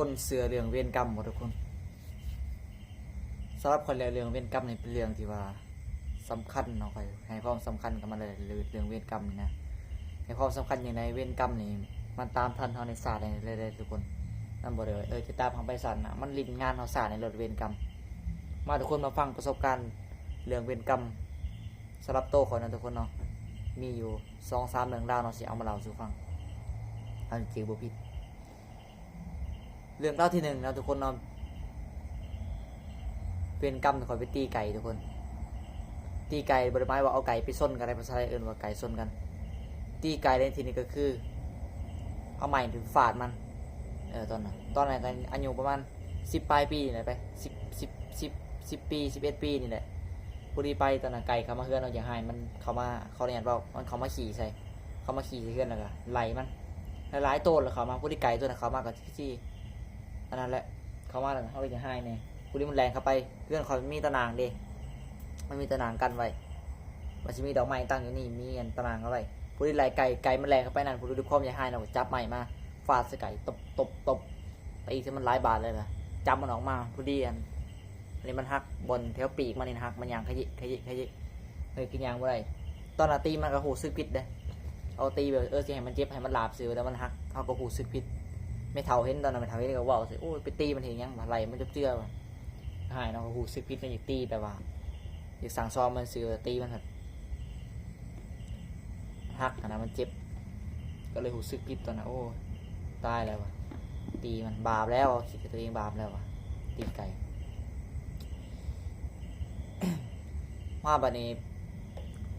ຄົນເຊື່ອເລື່ອງເວນກຳບໍ່ທຸກຄົນ? ສຳລັບຂ້ອຍແລ້ວເລື່ອງເວນກຳນີ້ເປັນເລື່ອງທີ່ວ່າສຳຄັນເນາະ ຂ້ອຍໃຫ້ຄວາມສຳຄັນກັບມັນເລີຍ ເລື່ອງເວນກຳນີ້ນະ ໃຫ້ຄວາມສຳຄັນຈັ່ງໃດ ເວນກຳນີ້ມັນຕາມທັນເຮົາໃນຊາດນີ້ເລີຍເດ້ທຸກຄົນ. ມັນບໍ່ໄດ້ວ່າ ເອີ ຈະຕາມເຮົາໄປຊາດໜ້າ ມັນຫຼິ້ນງານເຮົາຊາດນີ້ໂລດເວນກຳ. ມາທຸກຄົນມາຟັງປະສົບການເລື່ອງເວນກຳ ສຳລັບໂຕຂ້ອຍນະທຸກຄົນເນາະ ມີຢູ່ສອງສາມເລື່ອງລາວເນາະ ຊິເອົາມາເລົ່າສູ່ຟັງ ເຮົາຊິຈື່ບໍ່ຜິດ. ເລື່ອງລາວທີໜຶ່ງເນາະທຸກຄົນເນາະ ເວນກຳຂ້ອຍໄປຕີໄກ່ທຸກຄົນ. ຕີໄກ່ບໍ່ໄດ້ໝາຍວ່າເອົາໄກ່ໄປຊົນກັນໄດ໋ ພາສາໄທເອີ້ນວ່າໄກ່ຊົນກັນ. ຕີໄກ່ໃນທີ່ນີ້ກໍຄືເອົາໄມ້ໄປຟາດມັນ ເອີ ຕອນນັ້ນ ຕອນນັ້ນກໍອາຍຸປະມານສິບປາຍປີນີ້ແຫຼະ ໄປ ສິບ ສິບ ສິບ ສິບປີ ສິບເອັດປີນີ້ແຫຼະ. ພໍດີໄປຕອນນັ້ນໄກ່ເຂົ້າມາເຮືອນເນາະ ຢາກໃຫ້ມັນເຂົ້າມາ ຂໍອະນຸຍາດເວົ້າ ມັນເຂົ້າມາຂີ້ໃສ່ ເຂົ້າມາຂີ້ໃສ່ເຮືອນ ແລ້ວກໍໄລ່ມັນຫຼາຍໆໂຕ ແລ້ວເຂົ້າມາ ພໍດີໄກ່ໂຕນັ້ນເຂົ້າມາກໍຊິ ອັນນັ້ນແຫຼະ ເຂົ້າມາແລ້ວເຮົາກໍຢາກໃຫ້ແດ່. ພໍດີມັນແລ່ນເຂົ້າໄປ ເຮືອນຂ້ອຍມັນມີຕາໜ່າງເດ້ ມັນມີຕາໜ່າງກັ້ນໄວ້ ມັນຊິມີດອກໄມ້ຕັ້ງຢູ່ນີ້ ມີອັນຕາໜ່າງເອົາໄວ້. ພໍດີໄລ່ໄກ່ ໄກ່ມັນແລ່ນເຂົ້າໄປນັ້ນ ພໍດີດ້ວຍຄວາມຢາກຮ້າຍເນາະ ຈັບໄມ້ມາຟາດໃສ່ໄກ່ ຕົບ ຕົບ ຕົບ ຕີໃສ່ມັນຫຼາຍບາດເລີຍລະ ຈັບມັນອອກມາ ພໍດີອັນ ອັນນີ້ມັນຫັກ ບ່ອນແຖວປີກມັນນີ້ຫັກ ມັນຍ່າງຂະເຍະ ຂະເຍະ ຂະເຍະ ເຮີ້ຍ ຄືຍ່າງບໍ່ໄດ້. ຕອນນັ້ນຕີມັນກໍຮູ້ສຶກຜິດເດ້ ເອົາຕີແບບ ເອີ ຊິໃຫ້ມັນເຈັບ ໃຫ້ມັນລາບຊື່ ແຕ່ມັນຫັກ ເຮົາກໍຮູ້ສຶກຜິດ. ແມ່ເຖົ້າເຫັນ ຕອນນັ້ນແມ່ເຖົ້າເຫັນກໍເວົ້າໃສ່ ໂອ້ຍ ໄປຕີມັນເຮັດຫຍັງວະ ໄລ່ມັນຈົບເຈື່ອວະ. ຮ້າຍເນາະ ກໍຮູ້ສຶກຜິດ ກໍຢາກຕີແບບວ່າ ຢາກສັ່ງສອນມັນຊື່ ຕີມັນ ມັນຫັກຫັ້ນນະ ມັນເຈັບ ກໍເລີຍຮູ້ສຶກຜິດຕອນນັ້ນ ໂອ້ ຕາຍແລ້ວວະ ຕີມັນບາບແລ້ວ ຄິດໃສ່ຕົວເອງບາບແລ້ວວະ ຕີໄກ່. ມາບັດນີ້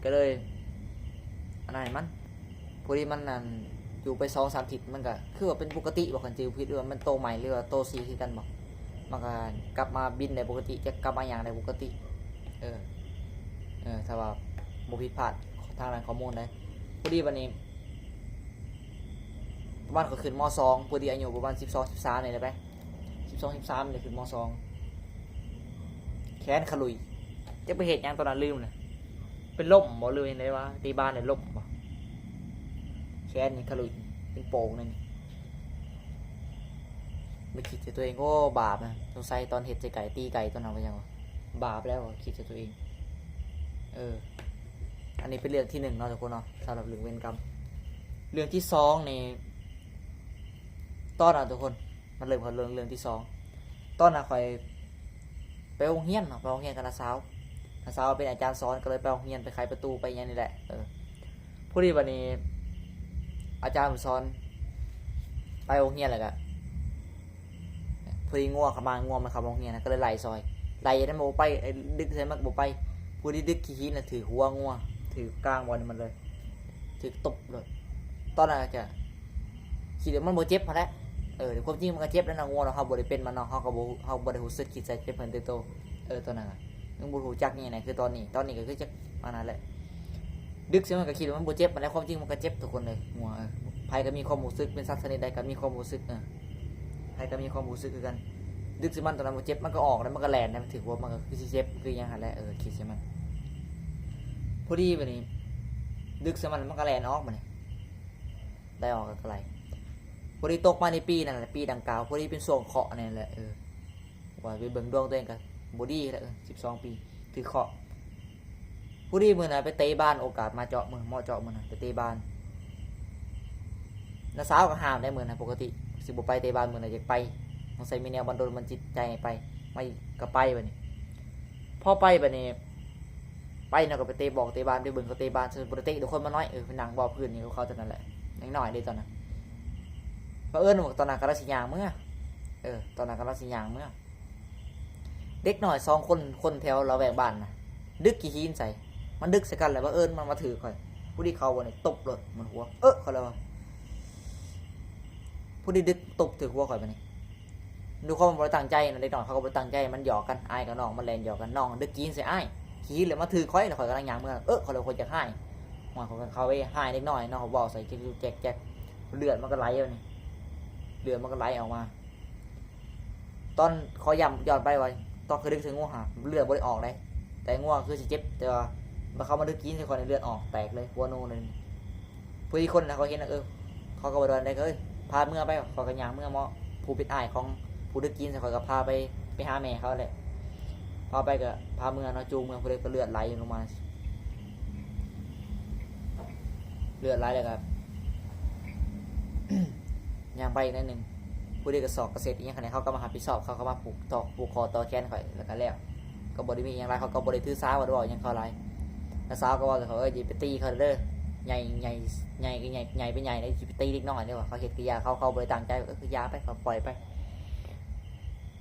ກໍເລີຍອັນນັ້ນໃຫ້ມັນ ພໍດີມັນນັ້ນ ຢູ່ໄປສອງສາມທິດ ມັນກໍຄືວ່າເປັນປົກກະຕິບໍ່ ຄັນຈື່ບໍ່ຜິດ ຫຼືວ່າມັນໂຕໃໝ່ ຫຼືວ່າໂຕສີ່ຄືກັນບໍ່ ມັນກໍກັບມາບິນໄດ້ປົກກະຕິ ຈະກັບມາຫຍັງໄດ້ປົກກະຕິ. ເອີ ເອີ ຖ້າວ່າບໍ່ຜິດພາດທາງດ້ານຂໍ້ມູນໃດ. ພໍດີບັດນີ້ ປະມານຂ້ອຍຂຶ້ນ ມ.ສອງ ພໍດີອາຍຸປະມານສິບສອງ ສິບສາມນີ້ແຫຼະໄປ ສິບສອງ ສິບສາມນີ້ຂຶ້ນ ມ.ສອງ ແຂນຂະຫຼຸຍ ຈັກໄປເຮັດຫຍັງຕອນນັ້ນລືມແລ້ວ ເປັນລົມບໍ່ ຫຼືວ່າຈັ່ງໃດວະ ຕີບານແລ້ວລົມບໍ່ ແຂນນີ້ຂະຫຼຸຍເປັນໂປ່ງແນວນີ້. ໄດ້ຄິດໃສ່ຕົວເອງ ໂອ້ ບາບນະ ສົງໄສຕອນເຮັດໃສ່ໄກ່ ຕີໄກ່ຕອນນັ້ນວ່າຫຍັງວະ ບາບແລ້ວ ຄິດໃສ່ຕົວເອງ. ເອີ ອັນນີ້ເປັນເລື່ອງທີໜຶ່ງເນາະທຸກຄົນເນາະ ສຳລັບເລື່ອງເວນກຳ. ເລື່ອງທີສອງນີ້ ຕອນນັ້ນທຸກຄົນ ມາເລີ່ມເຂົ້າເລື່ອງ ເລື່ອງທີສອງ ຕອນນັ້ນຂ້ອຍໄປໂຮງຮຽນເນາະ ໄປໂຮງຮຽນກັບນ້າສາວ ນ້າສາວເປັນອາຈານສອນ ກໍເລີຍໄປໂຮງຮຽນ ໄປໄຂປະຕູ ໄປຫຍັງນີ້ແຫຼະ. ເອີ ພໍດີບັດນີ້ອາຈານເພິ່ນສອນ ໄປໂຮງຮຽນແລ້ວກະ ພໍດີງົວເຂົ້າມາ ງົວມັນເຂົ້າໂຮງຮຽນ ກໍເລີຍໄລ່ຊ່ອຍ ໄລ່ໃຫ້ມັນບໍ່ໄປ ດຶກໃສ່ມັນກໍບໍ່ໄປ. ພໍດີດຶກຂີ້ຫີນນະ ຖືກຫົວງົວ ຖືກກາງບ່ອນມັນເລີຍ ຖືກຕົບໂລດ. ຕອນນັ້ນກໍຄິດວ່າມັນບໍ່ເຈັບຫັ້ນແຫຼະ ເອີ ແຕ່ຄວາມຈິງມັນກໍເຈັບແຫຼະເນາະ ງົວເນາະ ເຮົາບໍ່ໄດ້ເປັນມັນເນາະ ເຮົາກໍບໍ່ ເຮົາບໍ່ໄດ້ຮູ້ສຶກຄິດໃສ່ເຈັບຫັ້ນເປັນໂຕ. ເອີ ຕອນນັ້ນ ຍັງບໍ່ຮູ້ຈັກຫຍັງນະ ຄືຕອນນີ້ ຕອນນີ້ກໍຄືຈັກອັນນັ້ນແຫຼະ ດຶກໃສ່ມັນກໍຄິດວ່າມັນບໍ່ເຈັບຫັ້ນແຫຼະ ຄວາມຈິງມັນກໍເຈັບທຸກຄົນເອີຍ ງົວ. ເອີ ໃຜກໍມີຄວາມຮູ້ສຶກ ເປັນສັດຊະນິດໃດກໍມີຄວາມຮູ້ສຶກ ເອີ ໃຜກໍມີຄວາມຮູ້ສຶກຄືກັນ. ດຶກໃສ່ມັນຕອນນັ້ນບໍ່ເຈັບ ມັນກໍອອກແລ້ວ ມັນກໍແລ່ນແລ້ວ ມັນຖືກຫົວ ມັນກໍຄືຊິເຈັບຄືຫຍັງຫັ້ນແຫຼະ. ເອີ ຄິດໃສ່ມັນ ພໍດີບັດນີ້ດຶກໃສ່ມັນ ມັນກໍແລ່ນອອກບັດນີ້ ໄລ່ອອກກໍໄລ່. ພໍດີຕົກມາໃນປີນັ້ນແຫຼະ ປີດັ່ງກ່າວ ພໍດີເປັນຊ່ວງເຄາະນີ້ແຫຼະ ເອີ ວ່າໄປເບິ່ງດວງຕົວເອງກໍບໍ່ດີແລ້ວ ເອີ ສິບສອງປີ ຖືກເຄາະ. ພໍດີມື້ນັ້ນໄປເຕະບານ ໂອກາດມາເຈາະມື້ ເໝາະເຈາະມື້ນັ້ນ ໄປເຕະບານ ນ້າສາວກໍຫ້າມໄດ້ມື້ນັ້ນ ປົກກະຕິຊິບໍ່ໄປເຕະບານ ມື້ນັ້ນຢາກໄປ ສົງໄສມີແນວບັນດົນບັນດານຈິດໃຈໃຫ້ໄປ ໄປກໍໄປບັດນີ້. ພໍໄປບັດນີ້ ໄປເນາະ ກໍໄປເຕະບອກເຕະບານ ໄປເບິ່ງເຂົາເຕະບານ ບໍ່ໄດ້ເຕະດອກ ຄົນມັນນ້ອຍ ເອີ ໄປນັ່ງເວົ້າພື້ນຢູ່ກັບເຂົາເທົ່ານັ້ນແຫຼະ ຍັງນ້ອຍເດ້ຕອນນັ້ນ. ບັງເອີນວ່າຕອນນັ້ນກຳລັງຊິຍ່າງເມືອ ເອີ ຕອນນັ້ນກຳລັງຊິຍ່າງເມືອ ເດັກນ້ອຍສອງຄົນ ຄົນແຖວລະແວກບ້ານນະ ດຶກຂີ້ຫີນໃສ່ ມັນດຶກໃສ່ກັນແລ້ວ ບັງເອີນມັນມາຖືກຂ້ອຍ ພໍດີເຂົາບໍ່ໄດ້ຕົບໂລດ ມັນຫົວ ເອີ ຂ້ອຍລະວ່າ ພໍດີດຶກຕົບຖືກຫົວຂ້ອຍບັດນີ້. ດ້ວຍຄວາມບໍ່ໄດ້ຕັ້ງໃຈນະ ເດັກນ້ອຍເຂົາກໍບໍ່ໄດ້ຕັ້ງໃຈ ມັນຫຍອກກັນ ອ້າຍກັບນ້ອງ ມັນແລ່ນຫຍອກກັນ ນ້ອງດຶກຂີ້ຫີນໃສ່ອ້າຍ ຂີ້ຫີນແລ້ວມາຖືກຂ້ອຍ ແລ້ວຂ້ອຍກຳລັງຍ່າງເມືອ ເອີ ຂ້ອຍເລີຍ ຂ້ອຍຢາກຮ້າຍ ໂອ້ຍ ຂ້ອຍກໍເຂົ້າໄປຮ້າຍເດັກນ້ອຍເນາະ ເວົ້າໃສ່ແຈກໆ ເລືອດມັນກໍໄຫຼ ບັດນີ້ ເລືອດມັນກໍໄຫຼອອກມາ. ຕອນ ຂໍຢ້ຳຍ້ອນໄປວ່າ ຕອນຂ້ອຍດຶກໃສ່ງົວຫັ້ນ ເລືອດບໍ່ໄດ້ອອກເດ້ ແຕ່ງົວຄືຊິເຈັບ ແຕ່ວ່າເຂົາມາດຶກຂີ້ຫີນໃສ່ຂ້ອຍນີ້ ເລືອດອອກແຕກເລີຍ ຫົວໂນເລີຍ. ຜູ້ອີກຄົນນະ ເຂົາເຫັນນະ ເອີ ເຂົາກໍບໍ່ໄດ້ວ່າໃດ ເອີຍ ພາເມືອໄປ ຂ້ອຍກໍຍ່າງເມືອເໝາະ ຜູ້ເປັນອ້າຍຂອງຜູ້ຖືກຈີນ ຂ້ອຍກໍພາໄປ ໄປຫາແມ່ເຂົາແຫຼະ ພາໄປກໍພາເມືອເນາະ ຈູງເມືອ ຜູ້ໃດກໍເລືອດໄຫຼລົງມາ ເລືອດໄຫຼແລ້ວກໍ ຍ່າງໄປອີກໜ້ອຍໜຶ່ງ ຜູ້ໃດກໍຊອກກະເສັດອີ່ຫຍັງຫັ້ນແຫຼະ ເຂົາກໍມາຮັບຜິດຊອບ ເຂົາກໍມາຜູກຕໍ່ ຜູກຄໍຕໍ່ແຂນຂ້ອຍ ແລ້ວກໍແລ້ວ ກໍບໍ່ໄດ້ມີຫຍັງຫຼາຍ ເຂົາກໍບໍ່ໄດ້ຖືສາ ບໍ່ໄດ້ເວົ້າຫຍັງເຂົາຫຼາຍ ນ້າສາວກໍເວົ້າແຕ່ເຂົາ ເອີ ຢ່າໄປຕີເຂົາເດີ້ ໃຫຍ່ ໃຫຍ່ ໃຫຍ່ກໍໃຫຍ່ ໃຫຍ່ໄປໃຫຍ່ ຊິໄປຕີເດັກນ້ອຍເດ້ ວ່າເຂົາເຮັດກະຢ່າເຂົາ ເຂົາບໍ່ໄດ້ຕັ້ງໃຈ ເອີ ຢ່າໄປ ກໍປ່ອຍໄປ.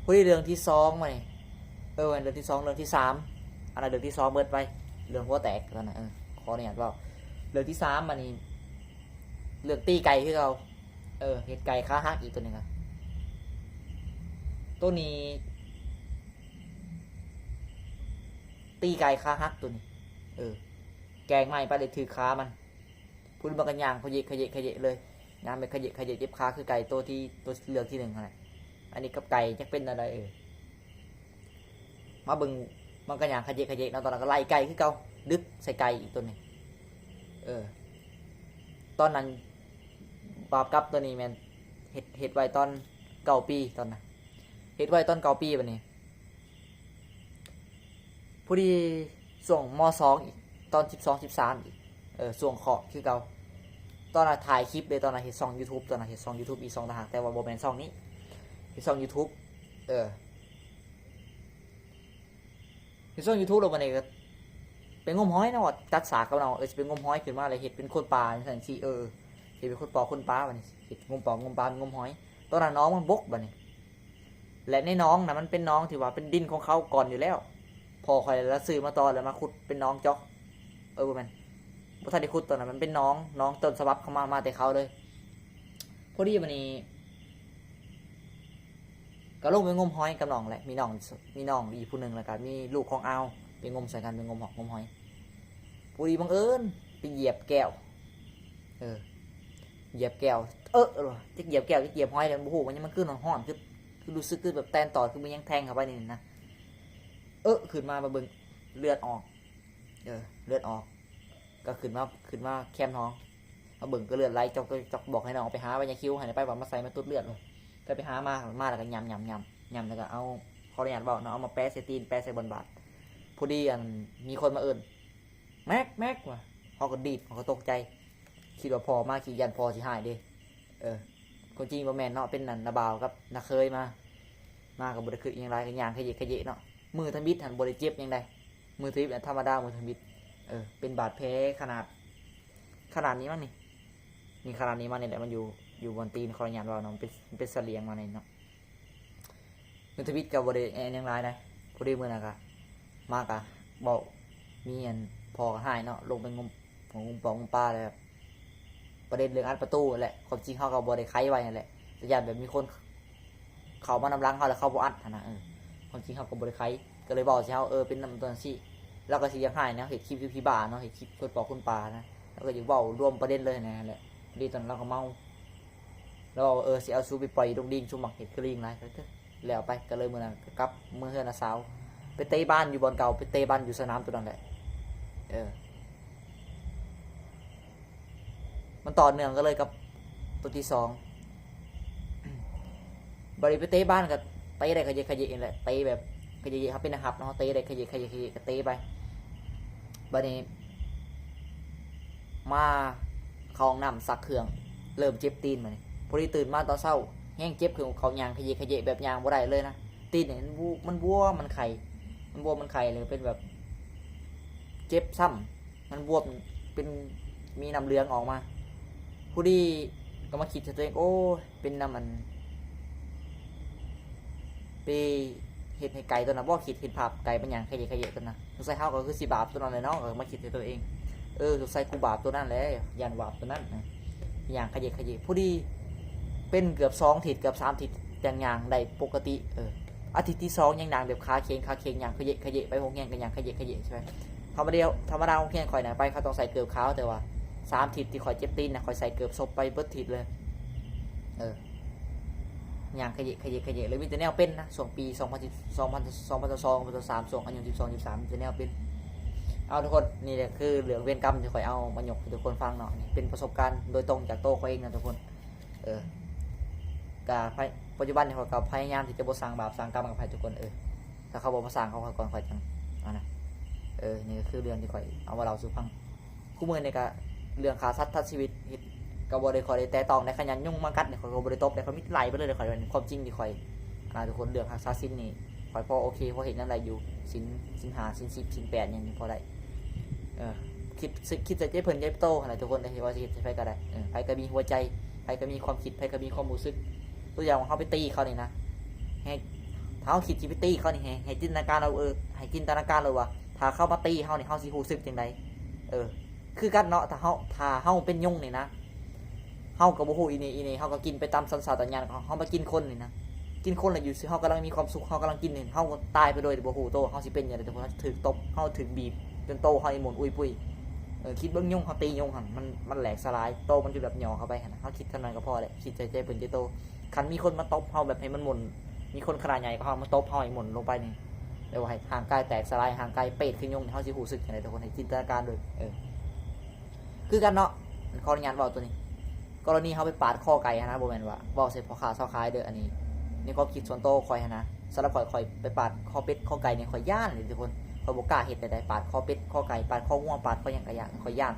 ຜູ້ເລື່ອງທີສອງມານີ້ ເອີ ເລື່ອງທີສອງ ເລື່ອງທີສາມ ອັນນັ້ນເລື່ອງທີສອງເບິດໄປ ເລື່ອງຫົວແຕກຕອນນັ້ນ ເອີ ຂໍອະນຸຍາດເວົ້າ ເລື່ອງທີສາມມານີ້ ເລື່ອງຕີໄກ່ຄືເກົ່າ ເອີ ເຮັດໄກ່ຂາຫັກອີກໂຕນີ້ ໂຕນີ້ຕີໄກ່ຂາຫັກໂຕນີ້ ເອີ ແກງໄມ້ໄປເລີຍຖືກຂາມັນ ຜູ້ມັນກໍຍ່າງຂະເຢະຂະເຢະຂະເຢະເລີຍ ຍ່າງໄປຂະເຢະຂະເຢະເຈັບຂາ ຄືໄກ່ໂຕທີ່ ໂຕເລື່ອງທີໜຶ່ງຫັ້ນແຫຼະ ອັນນີ້ກັບໄກ່ຈັກເປັນແນວໃດ ເອີ ມາເບິ່ງ ມັນກໍຍ່າງຂະເຢະຂະເຢະເນາະ ຕອນນັ້ນກໍໄລ່ໄກ່ຄືເກົ່າ ດຶກໃສ່ໄກ່ອີກໂຕນີ້ ເອີ ຕອນນັ້ນບາບກັບໂຕນີ້ແມ່ນເຮັດ ເຮັດໄວ້ຕອນເກົ້າປີຕອນນັ້ນ ເຮັດໄວ້ຕອນເກົ້າປີ ບາດນີ້ ພໍດີຊ່ວງ ມ.ສອງ ອີກ ຕອນສິບສອງ ສິບສາມ ອີກ ເອີ ຊ່ວງເຄາະຄືເກົ່າ ຕອນນັ້ນຖ່າຍຄລິບເດ້ ຕອນນັ້ນເຮັດຊ່ອງຢູທູບ ຕອນນັ້ນເຮັດຊ່ອງຢູທູບອີກຊ່ອງຕ່າງຫາກ ແຕ່ວ່າບໍ່ແມ່ນຊ່ອງນີ້ ເຮັດຊ່ອງຢູທູບ ເອີ ເຮັດຊ່ອງຢູທູບແລ້ວບາດນີ້ກໍໄປງົມຫອຍເນາະ ວ່າຈັດສາກກັບເນາະ ເອີ ຊິໄປງົມຫອຍ ຂຶ້ນມາແລ້ວເຮັດເປັນຄົນປ່າຈັ່ງຊັ້ນຈັ່ງຊີ້ ເອີ ເຮັດເປັນຄົນປ່າ ຄົນປ່າ ບາດນີ້ເຮັດງົມປ່າ ງົມປາ ງົມຫອຍ ຕອນນັ້ນໜອງມັນບົກ ບາດນີ້ ແລະໃນໜອງນະ ມັນເປັນໜອງທີ່ວ່າເປັນດິນຂອງເຂົາກ່ອນຢູ່ແລ້ວ ພໍ່ຂ້ອຍລະຊື້ມາຕໍ່ ແລ້ວມາຂຸດເປັນໜອງເຈາະ ເອີ ບໍ່ແມ່ນ ບໍ່ທັນໄດ້ຂຸດ ຕອນນັ້ນມັນເປັນໜອງ ໜອງຕົ້ນສະບັບເຂົາມາ ມາແຕ່ເຂົາເລີຍ ພໍດີບາດນີ້ ກໍລົງໄປງົມຫອຍກັບນ້ອງແຫຼະ ມີນ້ອງ ມີນ້ອງອີກຜູ້ໜຶ່ງ ແລ້ວກໍມີລູກຂອງອາວ ໄປງົມໃສ່ກັນ ໄປງົມຫອຍ ງົມຫອຍ ພໍດີບັງເອີນໄປຢຽບແກ້ວ ເອີ ຢຽບແກ້ວ ເອີ ຈັກຢຽບແກ້ວ ຈັກຢຽບຫອຍ ແລ້ວບໍ່ຮູ້ ມັນຍັງ ມັນຄືຮ້ອນໆ ຄື ຄືຮູ້ສຶກຄືແບບແຕນຕອດ ຄືມີຫຍັງແທງເຂົ້າໄປນີ້ນະ ເອີ ຂຶ້ນມາ ມາເບິ່ງ ເລືອດອອກ ເອີ ເລືອດອອກ ກໍຂຶ້ນມາ ຂຶ້ນມາແຄມທ້ອງ ມາເບິ່ງກໍເລືອດໄຫຼຈອກໆ ບອກໃຫ້ນ້ອງໄປຫາໃບຍາຄິວໃຫ້ໄປ ວ່າມາໃສ່ມາຕຸດເລືອດ ກໍໄປຫາມາ ມາແລ້ວກໍຫຍ້ຳໆໆ ຫຍ້ຳແລ້ວກໍເອົາ ຂໍອະນຸຍາດເວົ້າເນາະ ເອົາມາແປະໃສ່ຕີນ ແປະໃສ່ບ່ອນບາດ ພໍດີ ອັນ ມີຄົນມາເອີ້ນ ແມັກ ແມັກ ວ່າ ເຮົາກໍດີດ ເຮົາກໍຕົກໃຈ ຄິດວ່າພໍ່ມາ ຄິດຢ້ານພໍ່ຊິຮ້າຍເດ້ ເອີ ຄວາມຈິງບໍ່ແມ່ນເນາະ ເປັນອັນນ້າບ່າວກັບນ້າເຂີຍມາ ມາກໍບໍ່ໄດ້ຄິດຫຍັງຫຼາຍ ກໍຍ່າງຂະເຢະຂະເຢະເນາະ ມືທຳອິດຫັ້ນບໍ່ໄດ້ເຈັບຫຍັງໃດ ມືທຳອິດທຳມະດາ ມືທຳອິດ ເອີ ເປັນບາດແຜຂະໜາດ ຂະໜາດນີ້ມັ້ງນີ້ ນີ້ຂະໜາດນີ້ມານີ້ແຫຼະ ມັນຢູ່ ຢູ່ບ່ອນຕີນ ຂໍອະນຸຍາດເວົ້າເນາະ ມັນເປັນ ເປັນສະຫຼຽງມານີ້ເນາະ. ເງິນທະວິດກໍບໍ່ໄດ້ແອຫຍັງຫຼາຍນະ ພໍດີມື້ນັ້ນກະມາກະເວົ້າ ມີອັນພໍ່ກໍຮ້າຍເນາະ ລົງໄປງົມ ງົມປອງງົມປາແລ້ວ ປະເດັນເລື່ອງອັດປະຕູຫັ້ນແຫຼະ ຄວາມຈິງເຮົາກໍບໍ່ໄດ້ໄຂໄວ້ຫັ້ນແຫຼະ ແຕ່ຢ້ານແບບມີຄົນເຂົ້າມານຳຫຼັງເຮົາແລ້ວເຂົາບໍ່ອັດຫັ້ນນະ ເອີ ຄວາມຈິງເຮົາກໍບໍ່ໄດ້ໄຂ ກໍເລີຍເວົ້າໃສ່ເຮົາ ເອີ ເປັນນຳຕົວຈັ່ງຊີ້ ລາວກໍຊິຢາກຮ້າຍແນວເຮັດຄລິບຄືຜີບ້າເນາະ ເຮັດຄລິບຄົນປອກຄົນປານະ ລາວກໍຢາກເວົ້າລວມປະເດັນເລີຍຫັ້ນແຫຼະ ພໍດີຕອນນັ້ນລາວກໍເມົາ ລາວເວົ້າ ເອີ ຊິເອົາສູໄປປ່ອຍຢູ່ດົງດິງ ສູມັກເຮັດຄືລີງຫຼາຍ ແລ້ວໄປ ກໍເລີຍມື້ນັ້ນກໍກັບເມືອເຮືອນນ້າສາວ ໄປເຕະບານຢູ່ບ່ອນເກົ່າ ໄປເຕະບານຢູ່ສະໜາມຕົວນັ້ນແຫຼະ ເອີ ມັນຕໍ່ເນື່ອງກັນເລີຍກັບຕົວທີສອງ ບາດນີ້ໄປເຕະບານກໍເຕະໄດ້ຂະເຢະຂະເຢະນີ້ແຫຼະ ເຕະແບບຂະເຢະຂະເຢະ ເຮົາເປັນນັກຮັບເນາະ ເຕະໄດ້ຂະເຢະຂະເຢະຂະເຢະ ກໍເຕະໄປ ບາດນີ້ ມາເຂົ້າຫ້ອງນ້ຳຊັກເຄື່ອງ ເລີ່ມເຈັບຕີນບາດນີ້ ພໍດີຕື່ນມາຕອນເຊົ້າ ແຮງເຈັບຄືເກົ່າ ຍ່າງຂະເຢະຂະເຢະແບບຍ່າງບໍ່ໄດ້ເລີຍນະ ຕີນນີ້ມັນບວມ ມັນບວມ ມັນໄຂ້ ມັນບວມ ມັນໄຂ້ ແລ້ວເປັນແບບເຈັບຊ້ຳ ມັນບວມ ເປັນ ມີນ້ຳເຫຼືອງອອກມາ ພໍດີກໍມາຄິດໃສ່ຕົວເອງ ໂອ້ຍ ເປັນນຳອັນ ໄປເຮັດໃຫ້ໄກ່ຕົວນັ້ນບໍ່ ຄິດເຫັນພາບໄກ່ມັນຍ່າງຂະເຢະຂະເຢະຕົວນັ້ນ ສົງໄສເຮົາກໍຄືຊິບາບຕົວນັ້ນແຫຼະເນາະ ກໍມາຄິດໃສ່ຕົວເອງ ເອີ ສົງໄສກູບາບຕົວນັ້ນແຫຼະ ຢ້ານບາບຕົວນັ້ນນະ ຍ່າງຂະເຢະຂະເຢະ ພໍດີເປັນເກືອບສອງທິດ ເກືອບສາມທິດ ຈັ່ງຍ່າງໄດ້ປົກກະຕິ ເອີ ອາທິດທີສອງຍັງຍ່າງແບບຂາເຂງ ຂາເຂງ ຍ່າງຂະເຢະຂະເຢະ ໄປໂຮງຮຽນກໍຍ່າງຂະເຢະຂະເຢະ ໃຊ່ໄໝ ທຳມະດາ ທຳມະດາໂຮງຮຽນຂ້ອຍນະ ໄປເຂົາຕ້ອງໃສ່ເກີບຂາວ ແຕ່ວ່າສາມທິດທີ່ຂ້ອຍເຈັບຕີນນະ ຂ້ອຍໃສ່ເກີບສົບໄປເບິດທິດເລີຍ ເອີ ຍ່າງຂະເຢະຂະເຢະຂະເຢະເລີຍ ມີແຕ່ແນວເປັນນະ ຊ່ວງປີສອງພັນສິບ ສອງພັນ ສອງພັນຊາວສອງ ສອງພັນຊາວສາມ ຊ່ວງອາຍຸສິບສອງ ສິບສາມ ມີແຕ່ແນວເປັນ ເອົາທຸກຄົນ ນີ້ແຫຼະຄືເລື່ອງເວນກຳທີ່ຂ້ອຍເອົາມາຍົກໃຫ້ທຸກຄົນຟັງເນາະ ນີ້ເປັນປະສົບການໂດຍຕົງຈາກໂຕຂ້ອຍເອງນະທຸກຄົນ ເອີ ກະ ປັດຈຸບັນນີ້ຂ້ອຍກໍພະຍາຍາມທີ່ຈະບໍ່ສ້າງບາບສ້າງກຳກັບໃຜທຸກຄົນ. ເອີ ຖ້າເຂົາບໍ່ມາສ້າງເຂົາຂ້ອຍກ່ອນ ຂ້ອຍຈັ່ງ ອັນນັ້ນ. ເອີ ນີ້ກໍຄືເລື່ອງທີ່ຂ້ອຍເອົາມາເລົ່າສູ່ຟັງ. ຄູ່ມື້ນີ້ກະເລື່ອງຂ້າສັດຕັດຊີວິດ ເຮັດກໍບໍ່ໄດ້ຄ່ອຍໄດ້ແຕະຕ້ອງໄດ້. ຄັນຍານຍຸງມາກັດນີ້ ຂ້ອຍກໍບໍ່ໄດ້ຕົບໄດ້ ຂ້ອຍມີແຕ່ໄລ່ໄປເລີຍ. ຂ້ອຍ ຄວາມຈິງທີ່ຂ້ອຍ ອັນນັ້ນ ທຸກຄົນ ເລື່ອງຮັກສາສິນນີ້ ຂ້ອຍພໍໂອເຄ ພໍເຮັດຫຍັງໄດ້ຢູ່. ສິນ ສິນຫ້າ ສິນສິບ ສິນແປດ ຫຍັງນີ້ພໍໄດ້. ເອີ ຄິດ ຄິດໃສ່ໃຈເພິ່ນໃຈໂຕຫັ້ນແຫຼະທຸກຄົນເອີຍ ວ່າຊິເຮັດໃສ່ໃຜກໍໄດ້. ເອີ ໃຜກໍມີຫົວໃຈ ໃຜກໍມີຄວາມຄິດ ໃຜກໍມີຄວາມຮູ້ສຶກ. ຕົວຢ່າງວ່າເຮົາໄປຕີເຂົານີ້ນະ ໃຫ້ ຖ້າເຮົາຄິດຊິໄປຕີເຂົານີ້ ໃຫ້ ໃຫ້ຈິນຕະນາການເອົາ ເອີ ໃຫ້ຈິນຕະນາການເລີຍວ່າ ຖ້າເຂົາມາຕີເຮົານີ້ ເຮົາຊິຮູ້ສຶກຈັ່ງໃດ. ເອີ ຄືກັນເນາະ ຖ້າເຮົາ ຖ້າເຮົາເປັນຍຸງນີ້ນະ ເຮົາກໍບໍ່ຮູ້ອີ່ນີ້ອີ່ນີ້ ເຮົາກໍກິນໄປຕາມສັນຊາດຕະຍານຂອງເຮົາ. ມາກິນຄົນນີ້ນະ ກິນຄົນແລ້ວຢູ່ຊື່ເຮົາກຳລັງມີຄວາມສຸກ ເຮົາກຳລັງກິນນີ້ ເຮົາກໍຕາຍໄປໂດຍທີ່ບໍ່ຮູ້ໂຕ. ເຮົາຊິເປັນຫຍັງໄດ້ທຸກຄົນ? ເຮົາຖືກຕົບ ເຮົາຖືກບີບຈົນໂຕເຮົານີ້ໝຸ່ນອຸຍປຸຍ. ເອີ ຄິດເບິ່ງຍຸງ ເຮົາຕີຍຸງຫັ້ນ ມັນ ມັນແຫຼກສະຫຼາຍ ໂຕມັນຢູ່ແບບຫຍໍ້ເຂົ້າໄປຫັ້ນນະ. ເຮົາຄິດສ່ຳນັ້ນກໍພໍແຫຼະ ຄິດໃສ່ໃຈເພິ່ນໃຈໂຕ. ຄັນມີຄົນມາຕົບເຮົາແບບໃຫ້ມັນໝຸ່ນ ມີຄົນຂະໜາດໃຫຍ່ກວ່າເຮົາມາຕົບເຮົາໃຫ້ໝຸ່ນລົງໄປນີ້ ແບບວ່າໃຫ້ຮ່າງກາຍແຕກສະຫຼາຍ ຮ່າງກາຍເປດຄືຍຸງນີ້ ເຮົາຊິຮູ້ສຶກຈັ່ງໃດທຸກຄົນ? ໃຫ້ຈິນຕະນາການເບິ່ງ. ເອີ ຄືກັນເນາະ ຂໍອະນຸຍາດເວົ້າໂຕນີ້ ກໍລະນີເຮົາໄປປາດຄໍໄກ່ຫັ້ນນະ ບໍ່ແມ່ນວ່າເວົ້າໃສ່ພໍ່ຄ້າຊາວຂາຍເດີ ອັນນີ້ໃນຄວາມຄິດສ່ວນໂຕຂ້ອຍຫັ້ນນະ. ສຳລັບຂ້ອຍ ຂ້ອຍໄປປາດຄໍເປັດຄໍໄກ່ນີ້ ຂ້ອຍຢ້ານເລີຍທຸກຄົນ. ຂ້ອຍບໍ່ກ້າເຮັດໃດໆ ປາດຄໍເປັດຄໍໄກ່ ປາດຄໍງົວ ປາດຄໍຫຍັງກໍຢ້ານ ຂ້ອຍຢ້ານ.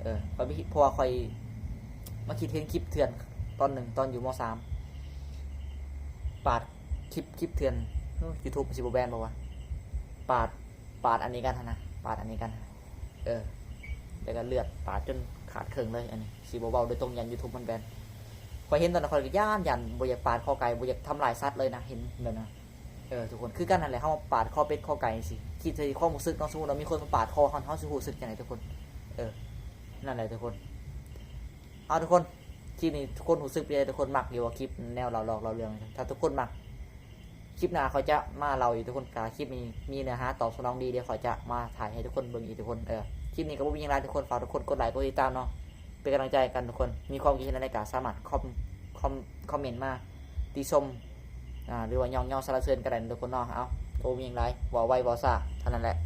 ເອີ ຂ້ອຍມີ ເພາະວ່າຂ້ອຍມາຄິດເຫັນຄລິບເຖື່ອນຕອນໜຶ່ງ ຕອນຢູ່ ມໍສາມ ປາດ ຄລິບ ຄລິບເຖື່ອນ ໂອ້ຍ ຢູທູບມັນຊິບໍ່ແບນບໍ່ວະ? ປາດ ປາດອັນນີ້ກັນຫັ້ນນະ ປາດອັນນີ້ກັນ ເອີ ແລ້ວກໍເລືອດປາດຈົນຂາດເຄິ່ງເລີຍ. ອັນນີ້ຊິບໍ່ເວົ້າໂດຍຕົງ ຢ້ານຢູທູບມັນແບນ. ຂ້ອຍເຫັນຕອນນັ້ນຂ້ອຍກໍຢ້ານ ຢ້ານ ບໍ່ຢາກປາດຄໍໄກ່ ບໍ່ຢາກທຳລາຍສັດເລີຍນະ ເຫັນແບບນັ້ນ. ເອີ ທຸກຄົນ ຄືກັນຫັ້ນແຫຼະ ເຮົາປາດຄໍເປັດຄໍໄກ່ຈັ່ງຊີ້ ຄິດໃສ່ຄວາມຮູ້ສຶກເນາະ ສົມມຸດວ່າມີຄົນມາປາດຄໍເຮົາ ເຮົາຊິຮູ້ສຶກຈັ່ງໃດທຸກຄົນ? ເອີ ນັ້ນແຫຼະທຸກຄົນ. ເອົາ ທຸກຄົນ ຄລິບນີ້ທຸກຄົນຮູ້ສຶກເປັນໃດ? ທຸກຄົນມັກຢູ່ບໍ່ ຄລິບແນວເລົ່າຫຼອກເລົ່າເລື່ອງ? ຖ້າທຸກຄົນມັກ ຄລິບໜ້າຂ້ອຍຈະມາເລົ່າອີກທຸກຄົນ. ຖ້າຄລິບນີ້ມີເນື້ອຫາຕອບສະໜອງດີ ດຽວຂ້ອຍຈະມາຖ່າຍໃຫ້ທຸກຄົນເບິ່ງອີກທຸກຄົນ. ເອີ ຄລິບນີ້ກໍບໍ່ມີຫຍັງຫຼາຍທຸກຄົນ ຝາກທຸກຄົນກົດໄລກົດຕິດຕາມເນາະ ເປັນກຳລັງໃຈໃຫ້ກັນທຸກຄົນ. ມີຄວາມຄິດເຫັນແນວໃດກໍສາມາດຄອມ ຄອມ ຄອມເມັນມາຕິຊົມ ອາ ຫຼືວ່າຍ້ອງຍໍສັນລະເສີນກໍໄດ້ທຸກຄົນເນາະ. ເອົາ ໂອ້ ບໍ່ມີຫຍັງຫຼາຍ ເວົ້າໄວເວົ້າຊ້າເທົ່ານັ້ນແຫຼະ.